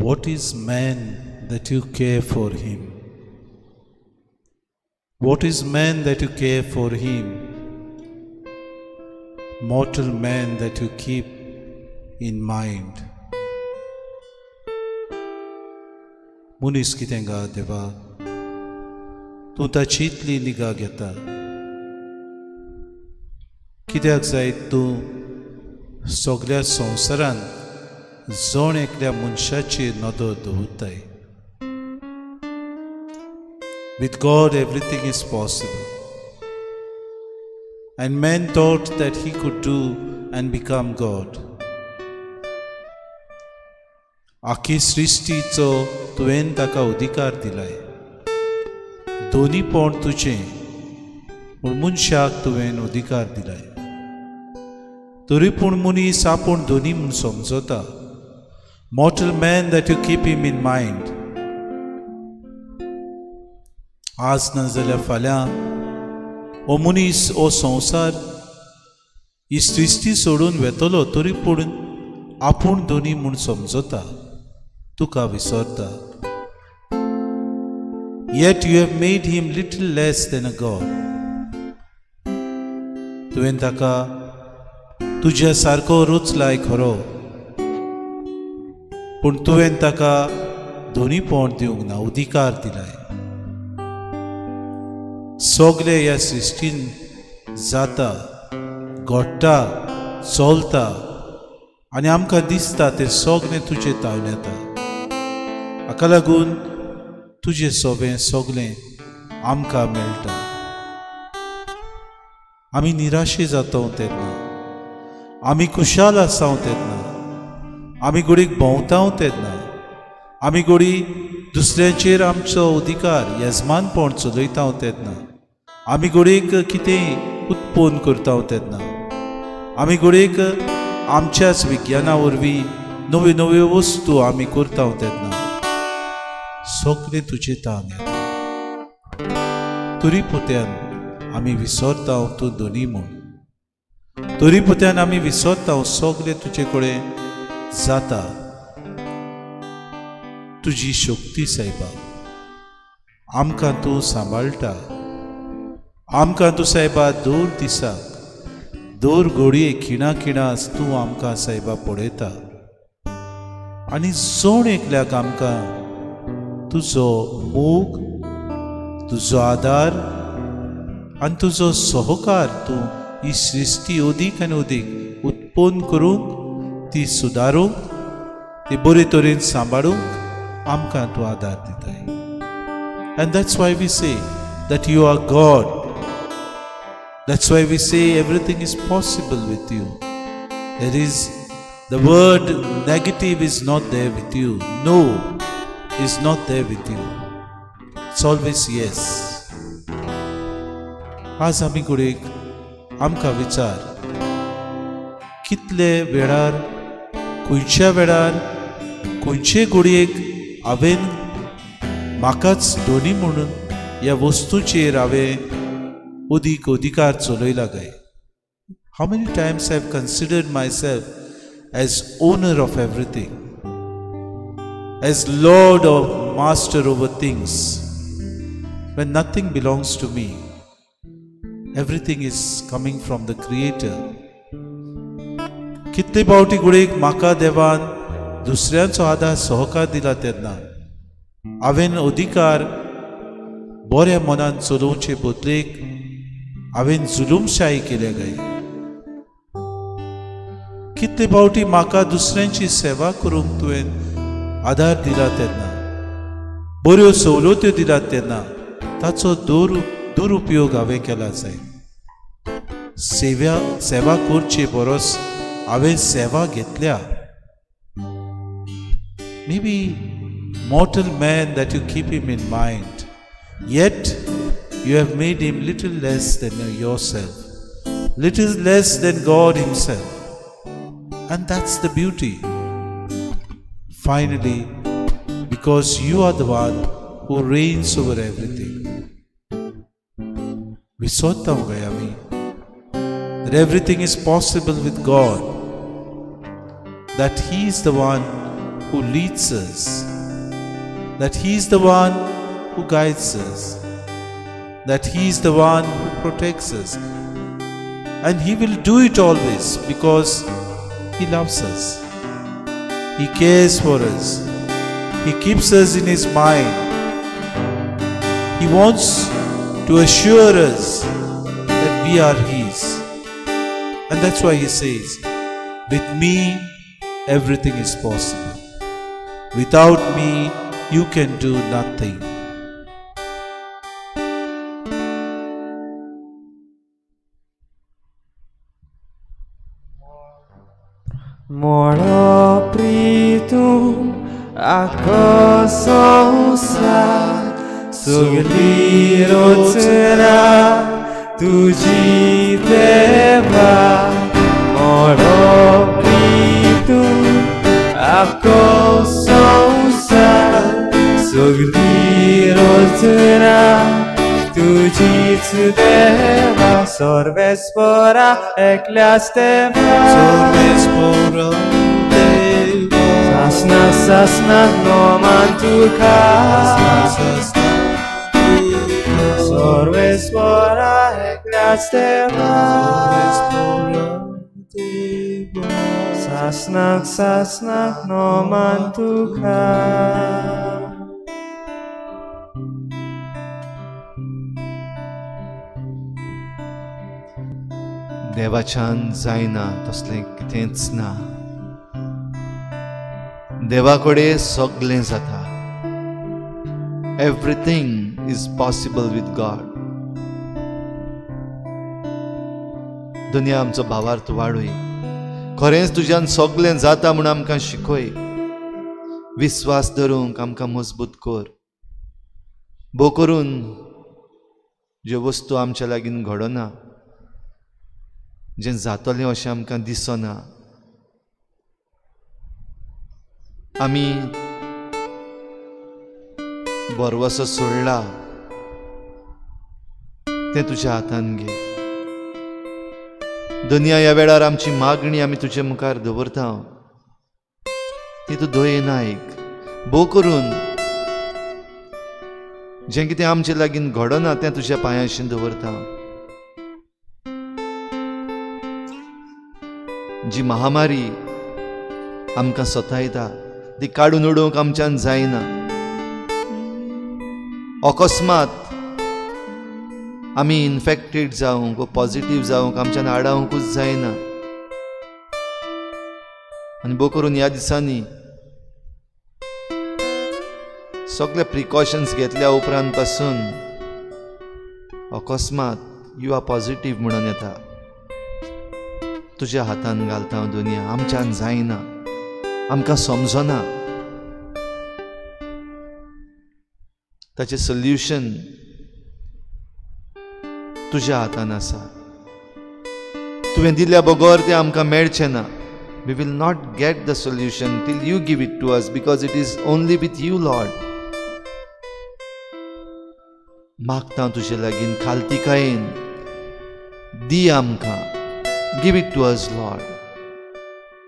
What is man that you care for him? What is man that you care for him? Mortal man that you keep in mind. मनीस कितें गा देवा, तूं ताची इतली निगा घेता. कित्याक जाय तूं सगल्या संवसारांत जण एकल्या मनशाची नदर दवरताय. With God everything is possible. And man thought that he could do and become God. आखी सृश्टीचो तुवें ताका अधिकार दिलाय. दोनी पोण तुजें, पूण मनशाक तुवें अधिकार दिलाय. तरी पूण मनीस आपूण दोनी म्हूण समजता. Mortal man that you keep him in mind. आज ना जाल्यार फाल्यां हो मनीस, हो संवसार, ही सृश्टी सोडून वेतलो, तरी पूण आपूण दोनी म्हूण समजता, तुका विसरता. Yet you have made him little less than a God. तुवें ताका तुज्या सारको रचलाय खरो, पूण तुवें ताका दोनीपण दिवंक ना, अधिकार दिलाय. सगळे ह्या सृश्टीन जाता, घडटा, चलता आनी आमकां दिसता तें सगळें तुजें तावन येता. हाका लागून तुजें सोबें सगळें आमकां मेळटा. आमी निराशे जाता तेन्ना, आमी खुशाल आसा तेन्ना, आमी घडीक भोंवता तेन्ना, आमी घडी दुसऱ्यांचेर आमचो अधिकार येजमानपण चलयता तेन्ना, आमी घडयेक कितेंय उत्पन्न करता तेन्ना, आमी घडयेक आमच्याच विज्ञाना वरवीं नव्यो नव्यो वस्तू आमी करता तेन्ना, सगळें तुजें तान येता. तरी पोत्यान आमी विसरता तूं दोनी म्हूण, तरी पोत्यान आमी विसरता सगळें तुजे कडेन जाता. तुजी शक्ती सायबा आमकां तूं सांबाळटा. आमकां तूं सायबा दर दिसाक, दर घडये खिणा खिणास तूं आमकां सायबा पळयता. आनी जण एकल्याक आमकां तुजो मोग, तुजो आदार आनी तुजो सहकार तूं ही सृश्टी अदीक आनी अदीक उत्पन्न करूंक, ती सुदारूंक, ती बरे तरेन सांबाळूंक आमकां तूं आदार दिताय. And that's why we say that you are God. That's why we say everything is possible with you. There is the word negative is not there with you. No is not there with you. It's always yes. आज आमी घडयेक आमकां विचार कितले वेळार, खंयच्या वेळार, खंयचे घडयेक हांवें म्हाकाच दोनी म्हणून ह्या वस्तूचेर हांवें अदीक अधिकार चलयला काय? How many times I have considered myself as owner of everything? as Lord or Master over things, when nothing belongs to me, everything is coming from the Creator. कितले पावटी घडयेक म्हाका देवान दुसऱ्यांचो आदार सहकार दिला तेन्ना हांवें अधिकार बऱ्या मनान चलोवचे बदलेक हांवें जुलूमशाही केल्या काय? कितले पावटी म्हाका दुसऱ्यांची सेवा करूंक तुवें आदार दिला तेन्ना, बऱ्यो सवलत्यो दिलात तेन्ना ताचो दुरुपयोग हांवें केला जाय. सेवा करचे परस हांवें सेवा घेतल्या. Maybe mortal man that you keep him in mind, yet you have made him little less than yourself, little less than God himself. And that's the beauty. Finally, because you are the one who reigns over everything. विसरता काय आमी that everything is possible with God, that He is the one who leads us, that He is the one who guides us, that He is the one who protects us, and He will do it always because He loves us. He cares for us. He keeps us in His mind. He wants to assure us that we are His. And that's why He says, with me everything is possible. Without me you can do nothing. Moro pritum ako संसार सगली रचना तुझी देवा. मोरो प्रीतुम आखो संसार सगली रचना तुझीच देवा. सर्वेस्परा एकल्याच देवा, सर्वेस्परा देवा. सासना सासना नोमान तुका, सर्वेस्परा एकल्याच देवा. सासनाक सासनाक नोमान तुका. देवाच्यान जायना तसलें कितेंच ना. देवा कडेन सगळें जाता. Everything is possible with God. दुनिया आमचो भावार्थ वाडय, खरेंच तुज्यान सगळें जाता म्हूण आमकां शिकय. विस्वास धरूंक आमकां मजबूत कर. भोव करून ज्यो वस्तू आमच्या लागीं घडना, जें जातलें अशें आमकां दिसना, आमी भरवसो सोडला तें तुज्या हातान घे. दुनिया ह्या वेळार आमची मागणी आमी तुजे मुखार दवरता, ती तूं दयेन आयक. भोव करून जें कितें आमचे लागीं घडना तें तुज्या पांयांशी दवरता. जी महामारी आमकां सतायता ती काडून उडोवंक आमच्यान जायना. अकस्मात आमी इन्फेक्टेड जावंक वा पॉजिटीव जावंक आमच्यान आडावंकूच जायना. आनी भोव करून ह्या दिसांनी सगळे प्रिकॉशन्स घेतल्या उपरांत पासून अकस्मात you are positive म्हणून येता. तुज्या हातान घालता हांव दुनिया, आमच्यान जायना, आमकां समजना. ताचें सोल्युशन तुज्या हातान आसा. तुवें दिल्या बगर तें आमकां मेळचें ना. We will not get the solution till you give it to us, because it is only with you, Lord. मागता तुजे लागीं खालतिकायेन, दी आमकां. Give it to us, Lord.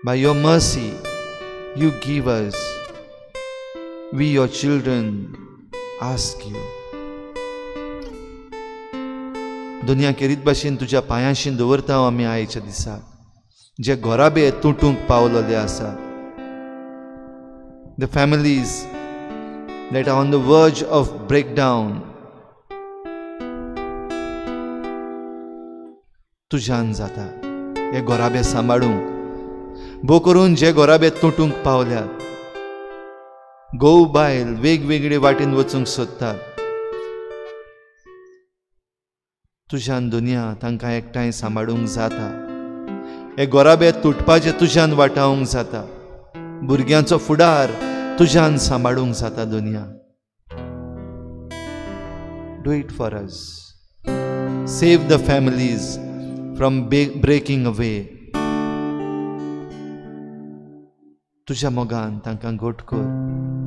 By your mercy, you give us We your children ask you. दुनिया केरीत भाशेन तुज्या पांयांशीन दवरता आमी आयच्या दिसाक, जे घराबे तुटूंक पावलेले आसा, the families that are on the verge of breakdown, तुज्यान जाता हे घराबे सांबाळूंक. भो करून जे घराबे तुटूंक पावल्यात, घोव बायल वेगवेगळे वाटेन वचूंक सोदतात, तुज्यान दुनिया तांकां एकठांय सांबाळूंक जाता. हे घराबे तुटपाचे तुज्यान वाटावंक जाता. भुरग्यांचो फुडार तुज्यान सांबाळूंक जाता दुनिया. Do it for us. Save the families from breaking away. तुज्या मोगान तांकां घट कर,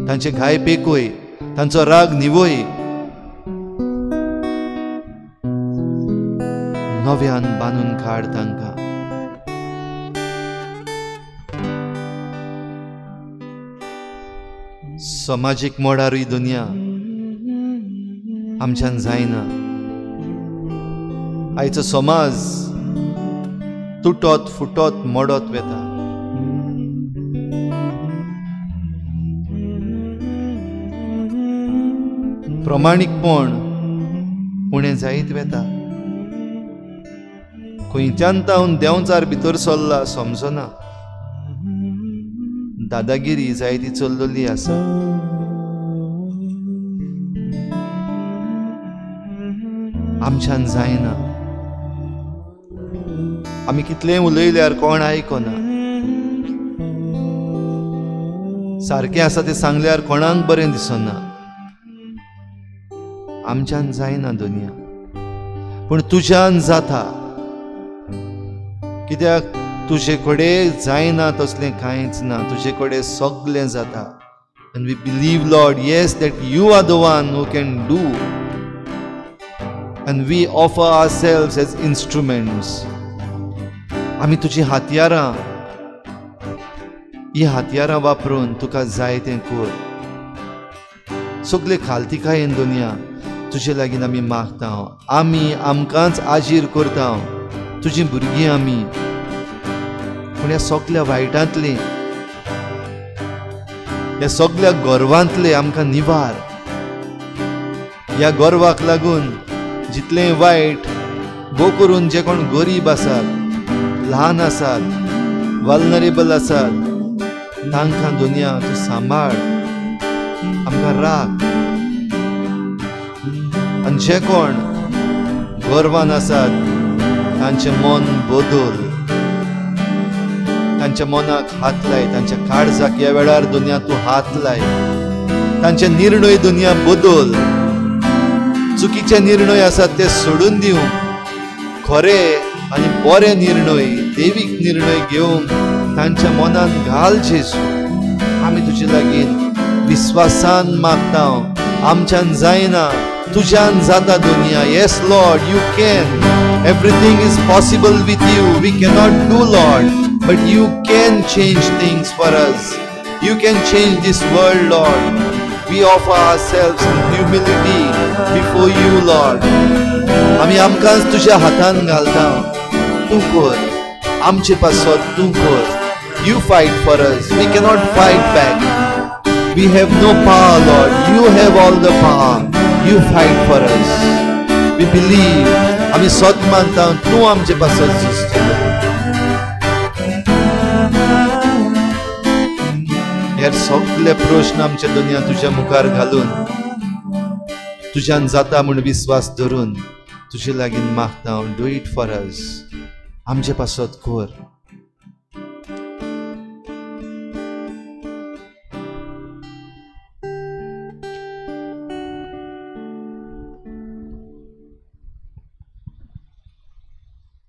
तांचे घाय पेकय, तांचो राग निवय, नव्यान बांदून काड तांकां. समाजीक मोडारूय दुनिया आमच्यान जायना. आयचो समाज तुटत फुटत मोडत वेता. प्रमाणीकपण उणें जायत वेता. खंयच्यान तावन देंवचार भितर सरला समजना. दादागिरी जायती चल्लेली आसा. आमच्यान जायना. आमी कितलें उलयल्यार कोण आयकना. सारकें आसा तें सांगल्यार कोणाक बरें दिसना. आमच्यान जायना दुनिया, पूण तुज्यान जाता. कित्याक तुजे कडेन जायना तसलें कांयच ना, तुजे कडेन सगळें जाता. And we believe Lord, yes, that you are the one who can do. And we offer ourselves as instruments. आमी तुजी हातयारां, ही हातयारां वापरून तुका जाय तें कर. सगळे खालतिकायेन दुनिया तुजे लागीं आमी मागता. आमी आमकांच आजीर करता, तुजीं भुरगीं आमी. पूण ह्या सगल्या वायटांतली, ह्या सगल्या गर्वांतले आमकां निवार. ह्या गर्वाक लागून जितलें वायट भो करून जे कोण गरीब आसात, ल्हान आसात, वल्नरेबल आसात, तांकां दुनिया तूं सांबाळ, आमकां राख. आनी जे कोण गर्वान आसात तांचें मन बदल, तांच्या मनाक हात लाय, तांच्या काळजाक ह्या वेळार दुनिया तूं हात लाय, तांचे निर्णय दुनिया बदल. चुकीचे निर्णय आसात ते सोडून दिवंक, खरे आनी बरे निर्णय, देवीक निर्णय घेवंक तांच्या मनान घाल जेजू. आमी तुजे लागीं विस्वासान मागता. आमच्यान जायना, तुज्यान जाता दुनिया. Yes Lord, you can. Everything is possible with you. We cannot do Lord, but you can change things for us. You can change this world Lord. We offer ourselves in humility before you Lord. आमी आमकांच तुज्या हातान घालता. तूं कर आमचे पासत, तूं कर. You fight for us. We cannot fight back. We have no power Lord. You have all the power. You fight for us. We believe. आमी सत मानता तूं आमचे पासत झुजतलो. हे सगळे प्रश्न आमच्या दुनिया तुज्या मुखार घालून, तुज्यान जाता म्हूण विस्वास धरून तुजे लागीं मागता. Do it for us. आमचे पासत कर.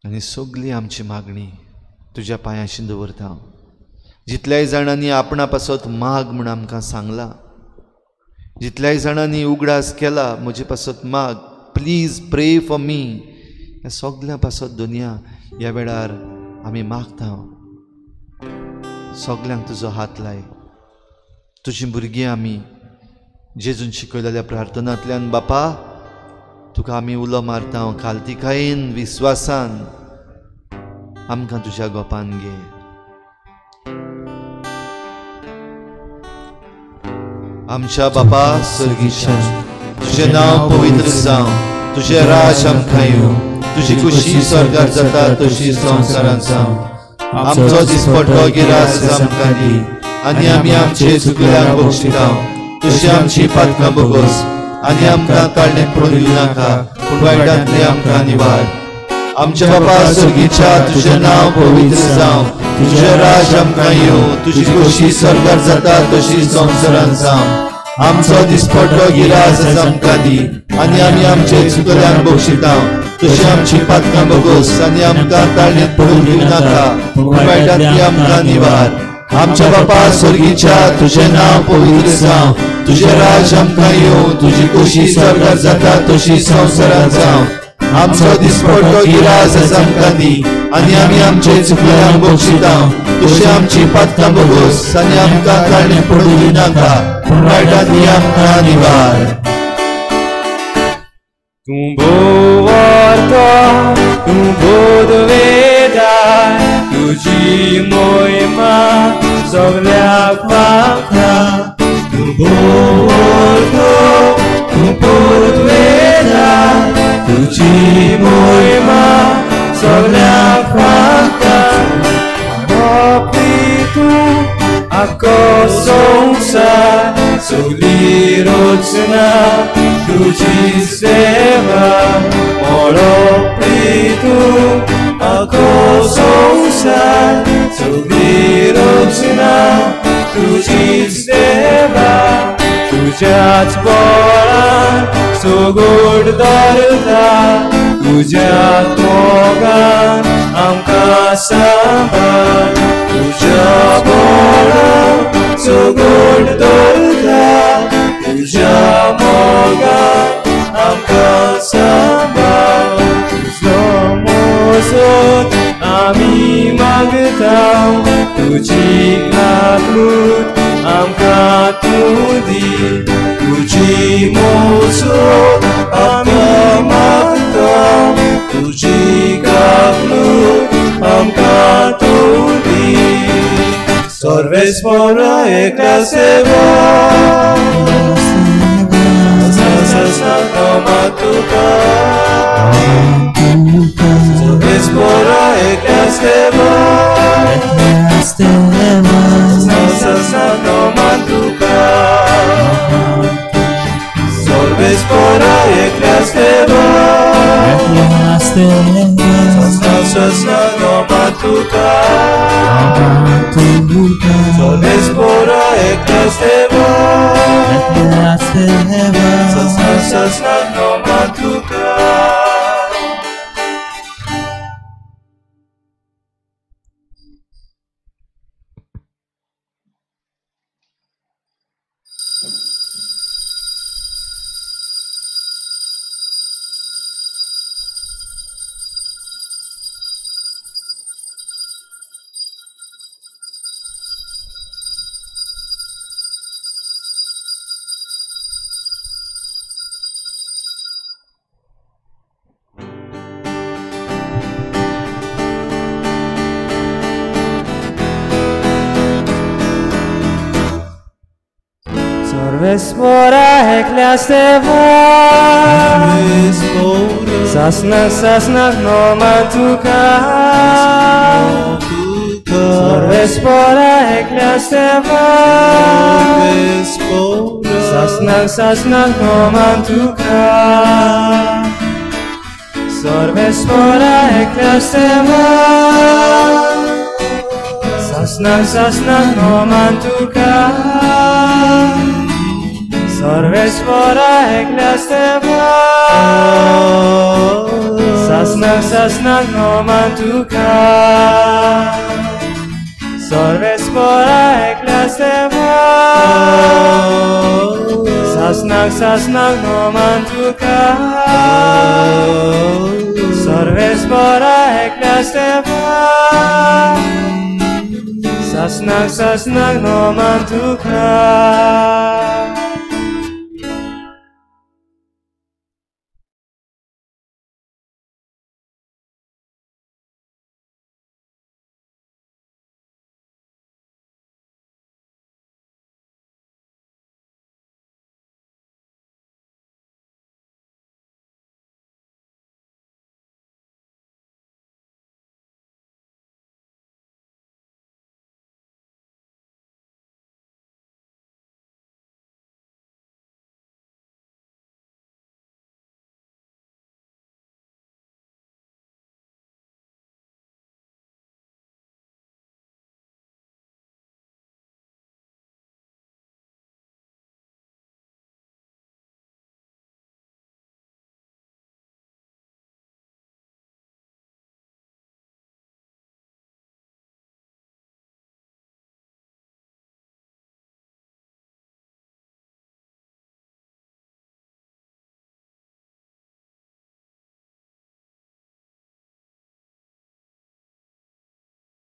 आनी सगळी आमची मागणी तुज्या पांयांशी दवरता. जितल्याय जाणांनी आपणा पासत माग म्हूण आमकां सांगलां, जितल्याय जाणांनी उगडास केला म्हजे पासत माग, प्लीज प्रे फॉर मी, ह्या सगळ्यां पासत दुनिया ह्या वेळार आमी मागता. सगल्यांक तुजो हात लाय. तुजीं भुरगीं आमी, जेजून शिकयलेल्या प्रार्थनांतल्यान बापा तुका आमी उलो मारता, खालतिकायेन विस्वासान आमकां तुज्या गोपान घे. आमच्या बापा सर्गीच्या, तुजें नांव पवित्र जावं, तुजें राज आमकां येवं, तुजी खुशी स्वर्गार जाता तशी संवसारांत जावं. आमचो दिसपट्टो गिरास आमकां दी आनी आमी आमचे चुकल्यांक बक्षिता तशी आमची पातकां बोगोस आनी आमकां काडणेक पडून दिवनाका, पूण वायटांतली आमकां निवार. आमच्या बापा सर्गीच्या, तुजें नांव पवित्र जावं, तुजें राज आमकां येवं, तुजी खुशी स्वर्गार जाता तशी संवसारांत जावं. आमचो दिसपट्टो गिरास आमकां दी आनी आमी आमचे चुकल्यांक बक्षिता तशी आमची पातकां बोगोस आनी आमकां ताळणेंत पडून दिवनाका, पूण वायटांतली आमकां निवार. आमच्या बापा सर्गीच्या, तुजें नांव पवित्र जावं, तुजें राज आमकां येवं, तुजी खुशी स्वर्गार जाता तशी संवसारांत जावं. आमचो दिसपट्टो गिरास आमकां दी आनी आमी आमचे चुकल्यांक बक्षिता तशी आमची पातकां बोगोस आनी आमकां काडणेंत पडून दिवनाका, पूण वायटांतली आमकां निवार. तूं भोंवतो, तूं बोधवेदाय, तुजी मोहिमा सगल्याक पावता. तूं भोंवतो, तूं बोधवेदाय, तुजी मोहिमा सगल्याक पावता. आपली तूं आख्खो संवसार, सगली रचना तुजी सेवा. मोळोपली तूं आख्खो संवसार, सगली रचना तुजी सेवा. तुज्याच बळान सगोड दवरता, तुज्याच मोगान आमकां सांबाळ. तुज्या बळान सगोड दवरता, तुज्या मोगान आमकां सांबाळ. तुजो मोसोत आमी मागता, तुजी काकूट आमकां तूं दी. तुजी मोसोत आमी मागता, तुजी काकूट आमकां तूं दी. सर्वेस्परा एकल्या सेवा, ससना तुका. सर्वेस्परा एकल्या सेवा, ससना तुका. सर्वेस्परा एकल्या सेवा, ससना तुका. सर्वेस्परा एकल्या सेवा, ससना तुका. सर्वेस्परा एकल्या सेवा, सासनाक सासनाक नोमान तुका. सर्वेस्परा एकल्या सेवा, सासनाक सासनाक नोमान तुका. सर्वेस्परा एकल्या सेवा, सासनाक सासनाक नोमान तुका. सर्वेस्परा एकल्या सेवा, सासनाक सासनाक नोमान तुका. सर्वेस्परा एकल्या सेवा, सासनाक सासनाक नोमान तुका. सर्वेस्परा एकल्या सेवा, सासनाक सासनाक नोमान तुका.